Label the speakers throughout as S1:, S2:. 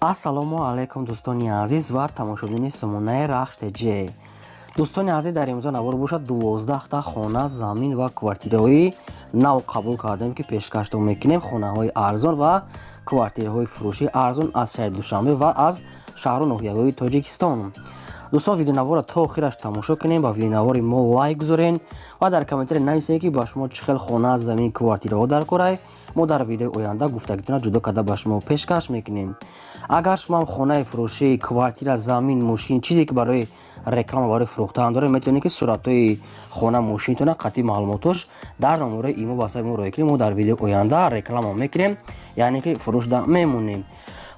S1: Ассалому алайкум, дӯстони азиз ва тамошобинони сомонаи Рахш ТЖ. Дӯстони азиз, дар имрӯза навор бошад, 12та хона, замин ва квартираҳои нав қабул кардем, ки пешкаштон мекунем. Хонаҳои арзон ва квартираҳои фурӯшии арзон аз шаҳри Душанбе ва аз шаҳру ноҳияҳои Тоҷикистон. Дӯстон, видеонаворро то охираш тамошо кунем, ба видеонавори мо лайк гузорен ва дар комментария нависед, ки ба шумо чӣ хел хона, замин, квартираҳо дар корай. Мо дар видеои оянда гуфтагитона ҷудо карда ба шумо пешкаш мекунем. Агар шумо хонаи фурӯшӣ, квартира, замин, мошин, чизе ки барои реклама, барои фурӯхтан доред, метавонед, ки суратҳои хона, мошинтона қатъи маълумотош дар номерои имо ватсапи мо роя кунем. Мо дар видеои оянда реклама мекунем, яъне ки фурӯшда мемонем.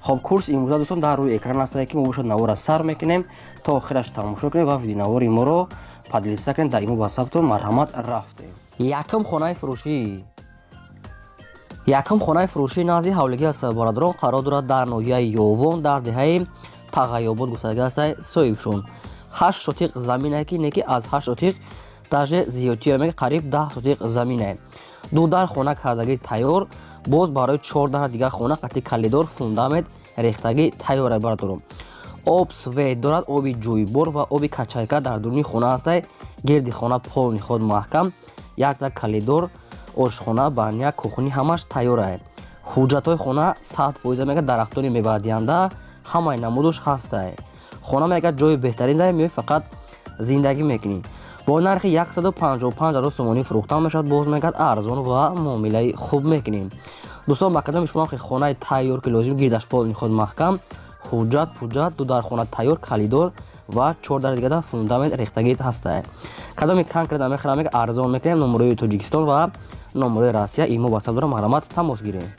S1: Хоб, курс имрӯза, дӯстон, дар рӯи экран астае, ки мо бошад навора сар мекунем, то охираш тамошо кунем ва видеонавори моро поделиться кунем дар имо ватсаптон. Марҳамат, рафтем. Якум хонаи фурӯшӣ. Якум хонаи фурӯшӣ назди ҳавлигӣ аст, бародарон, қарор дорад дар ноҳияи Ёвон, дар деҳаи Тағайёбод гуфтагӣ аст соҳибшон. 8 сотиқ заминае, ки не ки аз 8 сотиқ даже зиёдтиё, мега қариб 10 сотиқ заминае. Ду дар хона кардагӣ тайёр, боз барои чор дар дигар хона қатъи калидор, фундамент рехтагӣ тайёр, бародарон. Об, свет дорад, оби ҷӯйбор ва оби качайка дар дуруни хона ҳастай. Гирди хона полный худ маҳкам, якта калидор, ошхона, баня, кухни ҳамаш тайёрае. Ҳуҷҷатҳои хона 100%, мега дарахтони мевадиҳанда ҳамаи намудуш ҳастае. Хона, мега, ҷои беҳтарин дае, меои, фақат зиндагӣ мекунӣ. Бо нархи 155 000 сомонӣ фурӯхта мешавад. Боз мегӯяд, арзон ва муомилаи хуб мекунем. Дӯстон, ба кадоми шумо хонаи тайёр ки лозим, гирдаш полный худ маҳкам, ҳуҷҷат пуҷҷат, ду дар хона тайёр, калидор ва чор дар дигада фундамент рехтагӣ ҳастае, кадоми конкретно мехарам, мега арзон мекунем. Номерои Тоҷикистон ва номерои Россия, имо, ватсап дорам, марҳамат, тамос гирем.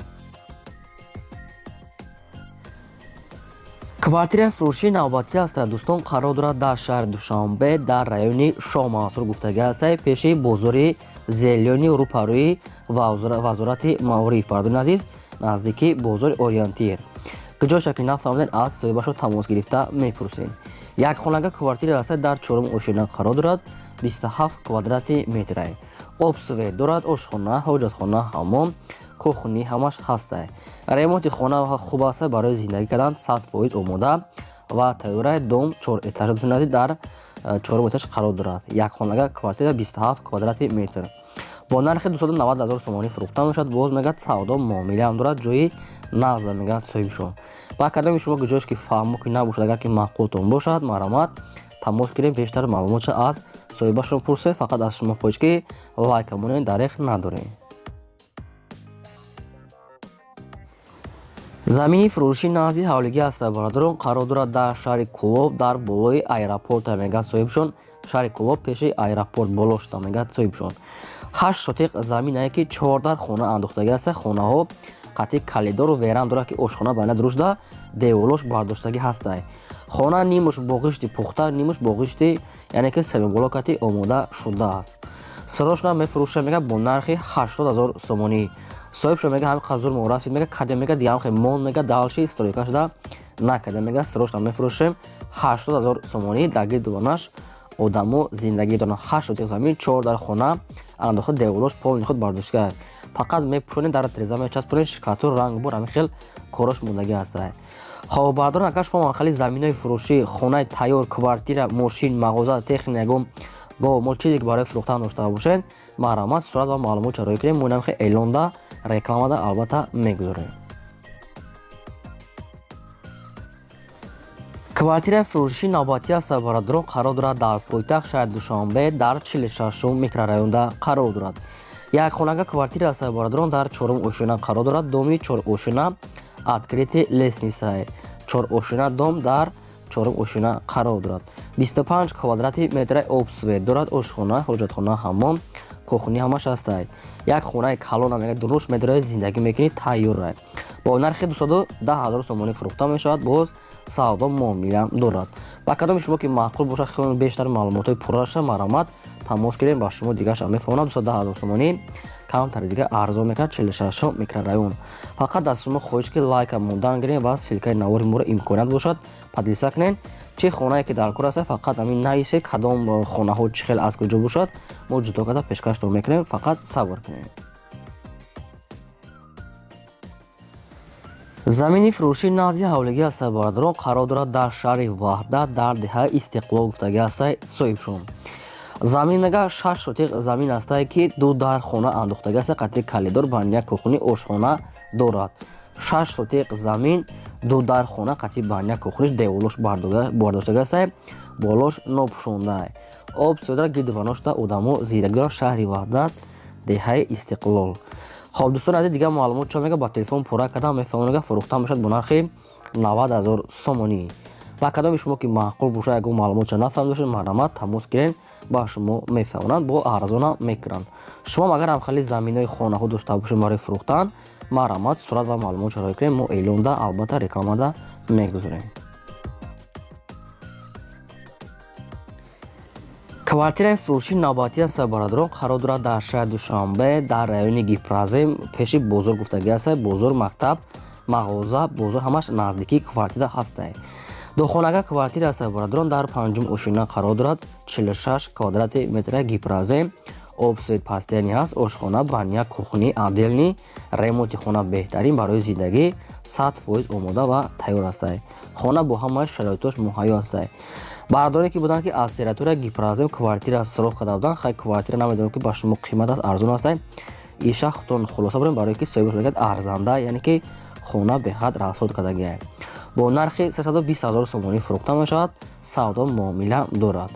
S1: Квартираи фурӯшии навбатӣ аст, дӯстон, қарор дорад дар шаҳри Душанбе, дар райони Шоҳмансур гуфтагӣ аст, пеши бозори Зелёный, рӯпарӯи вазорати маориф, бардони азиз, наздики бозори Ориентир. Куҷоша ки нафаҳмиден, аз соҳибашо тамос гирифта мепурсем. Як хонага квартира аст, дар чорум ошёна қарор дорад, 27 квадрати метрае. Об, свет дорад, ошхона, ҳоҷатхона, ҳаммом, кухни ҳамаш ҳастай. Ремонти хона хуб аст, барои зиндагӣ кардан 100% омода ва тайёрай. Дом чор этажа, дӯстони азиз, дар чорум этаж қарор дорад. Як хонага квартира, 27 квадрати метр, бо нархи 290 000 сомонӣ фурӯхта мешавад. Боз мегӯяд, савдо муомилаам дорад, ҷои нағза, мегӯяд соҳибшон. Ба кадоми шумо ҷош ки фаҳмо ки набошад, агар ки маъқултон бошад, марҳамат, тамос гирем, бештар маълумотша аз соҳибашон пурсед. Фақат аз шумо хоҳиш, ки лайка монед, дареғ надорем. Замини фурӯшӣ назди ҳавлигӣ аст, бародарон, қарор дорад дар шаҳри Кӯлоб, дар болои аэропорта, мегӯяд соҳибшон. Шаҳри Кӯлоб, пеши аэропорт боло шуда, мегӯяд соҳибшон. 8 сотиқ заминае, ки чор дар хона андохтагӣ аст. Хонаҳо қатъи калидору веран дорад, ки ошхона байна дурушда, деволош бардоштагӣ ҳастай. Хона нимуш бо ғишти пухта, нимуш бо ғишти, яъне ки семиблокати омода шудааст. Срочно мефурӯша, мега, бо нархи 80 000 сомонӣ. Соҳибшо мега, ҳами қазур мо расид, мега, кадем, мега, дигаам хе мон, мега, дальше стройка шуда накардем, мега, срочно мефурӯшем, 80 000 сомонӣ. Дар гирди дувонаш одамо зиндагӣ доранд. 8 сотиқ замин, чор дар хона андохта, деволош полный худ бардошта, фақат мепӯшонед, дар треза мечаспонед, штукатур, ранг бур, ҳамин хел корош мондагӣ ҳастай. Хоб, бардорон, агар шумо хали заминои фурӯшӣ, хонаи тайёр, квартира, мошин, мағоза, техника, ягон гов, мол, чизе ки барои фурӯхтан дошта бошед, марҳамат, сурат ва маълумот чароӣ кунем. Мо инам хел эълонда, рекламада албатта мегузорем. Квартираи фурӯшии навбатӣ аст, бародарон, қарор дорад дар пойтахт шаҳри Душанбе, дар 46-ум микрорайонда қарор дорад. Як хонага квартира аст, бародарон, дар чорум ошёна қарор дорад. Доми чор ошёна, открытый лестница, чор ошёна дом дар чорум ошёна қарор дорад, 25 квадрати метра. Об, свет дорад, ошхона, ҳоҷатхона, ҳаммом, кухни ҳамаш ҳастай. Як хонаи калона, мега, дуруш медоред, зиндагӣ мекунӣ, тайёрай. Бо нархи 210 000 сомонӣ фурӯхта мешавад. Боз савдо муомила дорад. Ба кадоми шумо ки маъқул бошад, хеле бештар маълумотҳои пурраша, марҳамат, тамос гирем, ба шумо дигарша мефаҳмонам. 210 000 сомонӣ, камтари дига арзон мекунад. 46-ум микрорайон. Фақат аз шумо хоҳиш, ки лайка мондан гирем ва ссылкаи навори моро, имконият бошад, поделиться кунед. Чӣ хонае ки дар кор аст, фақат ҳамин нависе, кадом хонаҳо, чӣ хел, аз куҷо бошад, мо ҷудо карда пешкаштон мекунем. Фақат сабр кунед. Замини фурӯшӣ назди ҳавлигӣ аста, бародарон, қарор дорад дар шаҳри Ваҳдат, дар деҳаи Истиқлол гуфтагӣ ҳастай соҳибшон. Замин мега 6 сотиқ замин ҳастае, ки ду дар хона андохтагӣ аста, қатъи калидор, баня, кухни, ошхона дорад. 6 сотиқ замин, ду дар хона, қатъи баня, кухниш, деволош бардоштагӣ ҳастае, болош нопӯшондае. Об содара гирдиваношта одамо зиндагӣ дорад. Шаҳри Ваҳдат, деҳаи Истиқлол. Хоб, дӯстони азиз, дигар маълумот чо мега ба телефон пурра карда мефаҳмон. Мега, фурӯхта мешавад бо нархи 90 ҳазор сомонӣ. Ба кадоми шумо ки маъқул бошад, ягон маълумотша нафаҳмида бошед, марҳамат, тамос гиред, ба шумо мефаҳмонанд, бо арзона мекунанд. Шумо агар ҳамхели заминҳои хонаҳо дошта бошед барои фурӯхтан, марҳамат, сурат ва маълумотша роя кунед, мо эълонда, албатта, рекламада мегузорем. Квартираи фурӯшии навбатӣ аст, бародарон, қарор дорад дар шаҳри Душанбе, дар райони Гипразем, пеши бозор гуфтагӣ аст. Бозор, мактаб, мағоза, бозор ҳамаш наздикии квартира ҳастае. Духонага квартира аст, бародарон, дар панҷум ошина қарор дорад, 46 квадрати метра, гипразем, об, свет постоянный ҳаст, ошхона, баня, кухни отдельный, ремонти хона беҳтарин, барои зиндагӣ 100% омода ва тайёр ҳастае. Хона бо ҳамаи шароитош муҳайё ҳастае. Бародаре ки буданд, ки аз территория Гипразем квартира сироғ карда буданд, хай, квартира намедонам, ки ба шумо қимат аст, арзон ҳастае, иша худтон хулоса барем, барое ки соҳибаш мегӯяд арзанда, яъне ки хона беҳад расход кардагиае. Бо нархи 320 ҳазор сомонӣ фурӯхта мешавад, савдо муомила дорад.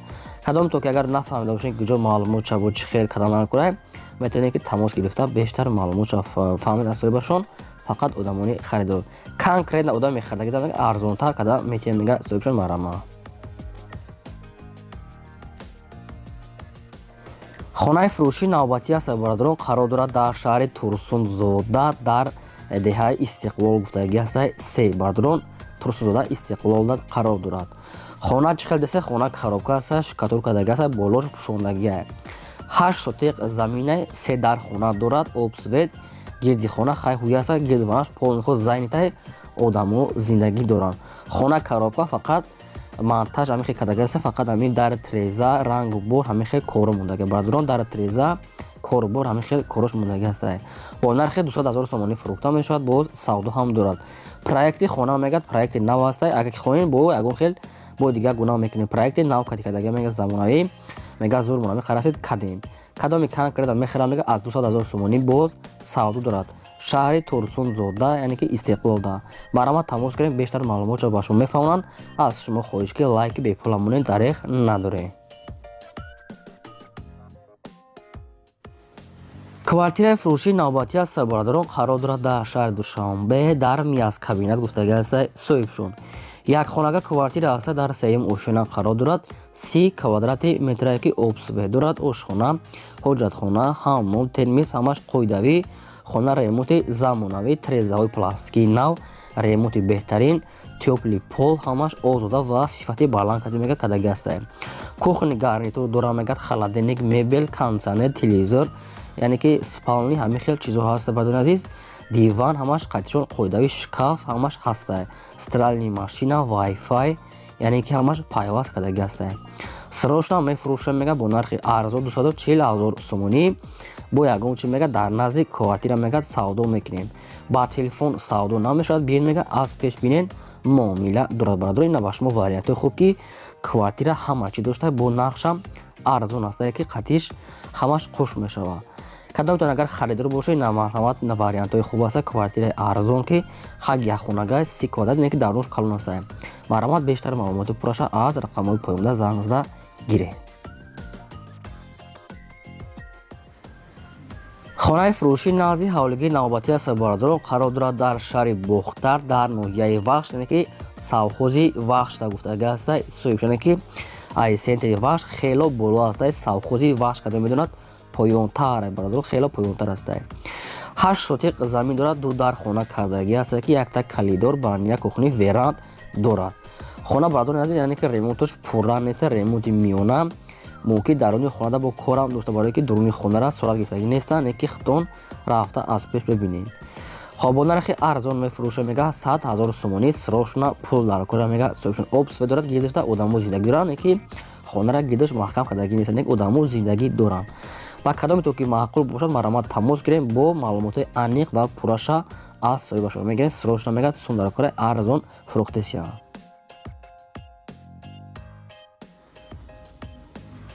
S1: Кадом то ки агар нафаҳмида бошед, куҷо маълумот шабо, чӣ хел кадам накунад, метавонед, ки тамос гирифта бештар маълумотша фаҳмед аз соҳибашон. Фақат одамони харидор, конкретно одам мехардаги, арзонтар карда метиҳем, мега соҳибшон, марҳамат. Хонаи фурӯшии навбатӣ аст, бародарон, қарор дорад дар шаҳри Турсунзода, дар деҳаи Истиқлол гуфтагӣ ҳаста се. Бародарон, Турсунзода, Истиқлолда қарор дорад. Хона чӣ хел деса, хона коробка аста, штукатур кардагӣ аста, болош пӯшондагиа. 8 сотиқ замина, се дар хона дорад, об, свет, гирди хона хай ҳуя аста, гирди хонаш полный занятый, одамо зиндагӣ доранд. Хона коробка, фақат монтаж ҳамин хел кардагӣ аста, фақат ҳамин дар треза, рангу бор ҳамин хел коро мондагӣ. Бародарон, дар треза, корубор ҳамин хел корош мондагӣ ҳаста. Бо нархи 200 ҳазор сомонӣ фурӯхта мешавад, боз савдо ҳам дорад. Проекти хона мегӯяд, проекти нав ҳаста, агар ки хоҳем, бо ягон хел бо дигар гуна мекунем. Проекти нав кати кардагӣ, мега, замонавӣ, мега, зур монами харасид кадем. Кадоми конкретно мехарам, мега, аз 200 ҳазор сомонӣ боз савдо дорад. Шаҳри Турсунзода, яъне ки Истиқлолда. Марҳамат, тамос кунем, бештар маълумотро ба шумо мефаҳмонанд. Аз шумо хоҳиш, ки лайки бепула монед, дареғ надорем. Квартираи фурӯшии навбатӣ аст, бародарон, қарор дорад дар шаҳри Душанбе, дар Миас кабинат гуфтагӣ аста соҳибшон. Як хонага квартира аста, дар сеюм ошёна қарор дорад, 30 квадрати метрае, ки об, свет дорад, ошхона, ҳоҷатхона, ҳаммом, термис ҳамаш қоидавӣ. Хона ремонти замонавӣ, трезаҳои пластикии нав, ремонти беҳтарин, тёплый пол, ҳамаш озода ва сифати баланд кади мега кадаги ҳастае. Кухни гарнитур дора, мегӯяд, холодильник, мебел, кондитсионер, телевизор, яъне ки спальни, ҳамин хел чизҳо ҳаста, бародари азиз. Диван ҳамаш қатишон қоидавӣ, шкаф ҳамаш ҳастае, стиральный машина, вайфай, яъне ки ҳамаш пайваст кардаги ҳастае. Срочно мефурӯшам, мега, бо нархи арзон 240 ҳазор сомонӣ. Бо ягон чи, мега, дар назди квартира, мега, савдо мекунем, ба телефон савдо намешавад, биен, мега, аз пеш бинен, муомила дорад. Бародаро, ина ба шумо вариантҳои хуб, ки квартира ҳама чӣ дошта, бо нархшам арзон аст, ки қатиш ҳамаш қуш мешавад. Кадомтон агар харидор бошед, на, марҳамат, на, вариантҳои хуб аста, квартираи арзон, ки хак якхонага, 30 квадрат, не ки дарунаш калон аста. Марҳамат, бештар маълумоти пурраша аз рақамҳои поёнда занг зада гиред. Хонаи фурӯшӣ назди ҳавлигии навбатӣ аст, бародарон, қарор дорад дар шаҳри Бохтар, дар ноҳияи Вахш, яъне ки совхози Вахшда гуфтага аста соҳиб, яъне ки ай центри Вахш хело боло аста, совхози Вахш кадом медонад, поёнтар, бародарон, хело поёнтар аста. 8 сотиқ замин дорад, ду дар хона кардагӣ аста, ки якта калидор, баня, кухни, веранд дорад хона. Бародарони азиз, яъне ки ремонташ пурра неста, ремонти миёна, мумкин даруни хонада бо корам дошта, барое ки дуруни хонара сурат гирифтагӣ нестанд, не ки худтон рафта аз пеш бибинед. Хоб, бо нархи арзон мефурӯша, мега, 100 ҳазор сомонӣ, срочно пул дар кора, мега соҳибшон. Об, свет дорад, гирдашта одамо зиндагӣ доранд, не ки хонара гирдаш маҳкам кардагӣ нест, не одамо зиндагӣ доранд. Ба кадоме то ки маъқул бошад, марҳамат, тамос гирем, бо маълумотҳои аниқ ва пурраша аз соҳибашон мегиред, срочно мегӯяд, сум дар кора, арзон фурӯхтесия.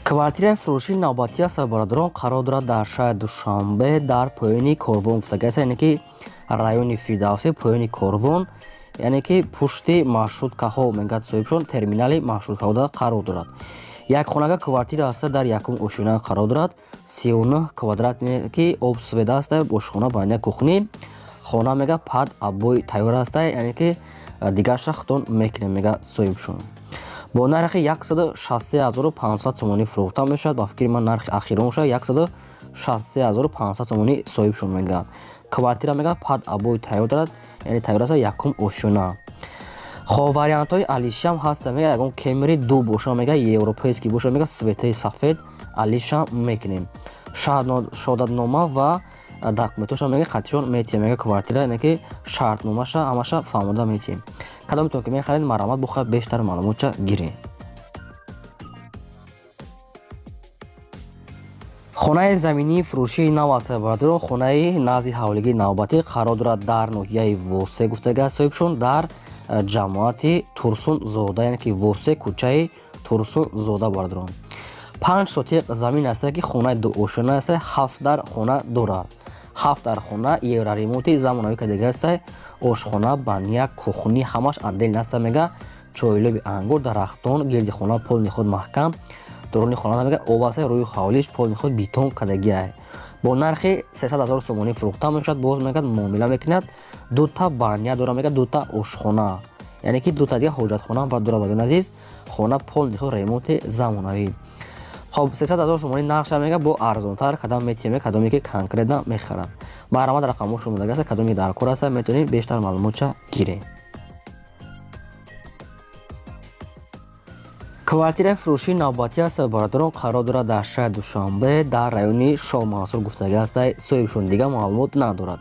S1: Квартираи фурӯшии навбатӣ аст, бародарон, қарор дорад дар шаҳри Душанбе, дар поёни Корвон гуфтагааст, яъне ки райони Фирдавсӣ, поёни Корвон, яъне ки пушти маршруткаҳо мегӯяд соҳибшон, терминали маршруткаҳода қарор дорад. Як хонага квартира аста, дар якум ошёна қарор дорад, 39 квадрат ки об свет аста, ошхона, баня, кухни. Хона мега под обои тайёр аста, яъне ки дигарша худтон мекунем, мега соҳибшон. Бо нархи 163 500 сомонӣ фурӯхта мешавад. Ба фикри ман, нархи ахирон шуда 163 500 сомонӣ соҳибшон мегӯяд. Квартира мега под обои тайёр дорад, яъне тайёр аста, якум ошёна. Хоб, вариантҳои алишиам ҳаста, мега ягон Кемри ду боша, мега европейский боша, мега цветаи сафед, алиша мекунем. Шодатнома ва документоша мега қатишон метиҳем, мега квартира, яъне ки шартномаша ҳамаша фаҳмода метиҳем. Кадометон ки мехаред, марҳамат, бухай бештар маълумотча гиред. Хонаи заминии фурӯшии нав аст, бародарон. Хонаи назди ҳавлигии навбатӣ қарор дорад дар ноҳияи Восе гуфтагааст соҳибшон, дар ҷамоати Турсунзода, яъне ки Восе, кӯчаи Турсунзода, бародарон. 5 сотиқ замин аст, ки хонаи дуошёна аст, 7 дар хона дорад. 7 дар хона евроремонти замонавӣ кардага аст, ошхона, баня, кухни ҳамаш отдельно аст, мега чойлоби ангур, дарахтон, гирди хона полный худ маҳкам, дуруни хона мега об аст, рӯи ҳавлиш полный худ бетон кардагиай. Бо нархи 300 ҳазор сомонӣ фурӯхта мешавад, боз мегӯяд муомила мекунад. Дута баня дора, мега дута ошхона, яъне ки дута дига ҳоҷатхона ва дора. Бародарони азиз, хона полный худ ремонти замонавӣ. Хоб, 300 ҳазор сомонӣ нархша мега, бо арзонтар кадам метиҳем, кадоме ки конкретно мехарад. Марҳамат, рақамҳо шумодаги аст, кадоме дар кор аст, метавонед бештар маълумотча гиред. Квартираи фурӯшии навбатӣ аст, бародарон, қарор дорад дар шаҳри Душанбе, дар райони Шоҳмансур гуфтага аст соҳибшон, дигар маълумот надорад.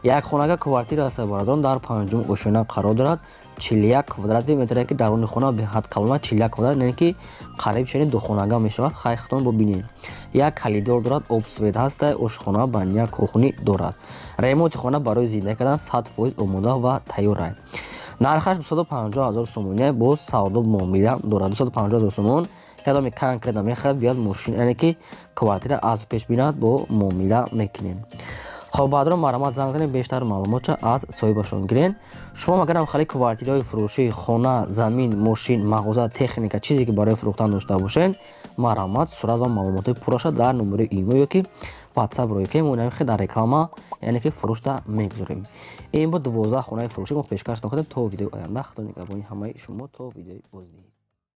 S1: Як хонага квартира аст, бародарон, дар панҷум ошёна қарор дорад, 41 квадрати метре, ки даруни хона беҳад калона, 41 квадрат, яъне ки қариб чунин духонага мешавад. Хай, худтон бубинед. Як калидор дорад, об свет ҳаста, ошхона, баня, кухни дорад. Ремонти хона барои зиндагӣ кардан 100% омода ва тайёр. Нархаш 250 ҳазор сомонӣ, боз савдо муомила дорад. 250 ҳазор сомон, кадоме конкретно мехарад, биёд мошин, яъне ки квартира аз пеш бинад, бо муомила мекунем. Хоб, баъдро марҳамат, занг занед, бештар маълумотча аз соҳибашон гирен. Шумо агарам хали квартираҳои фурӯшӣ, хона, замин, мошин, мағоза, техника, чизе ки барои фурӯхтан дошта бошед, марҳамат, сурат ва маълумотҳои пурраша дар номери имо ё ки WhatsApp рӯй ки мо инамихе дар реклама, яъне ки фурӯшда мегузорем. Ин буд 12 хонаи фурӯшӣ мо пешкаш накардем. То видеои оянда, Худо нигаҳбони ҳамаи шумо, то видеои боздид.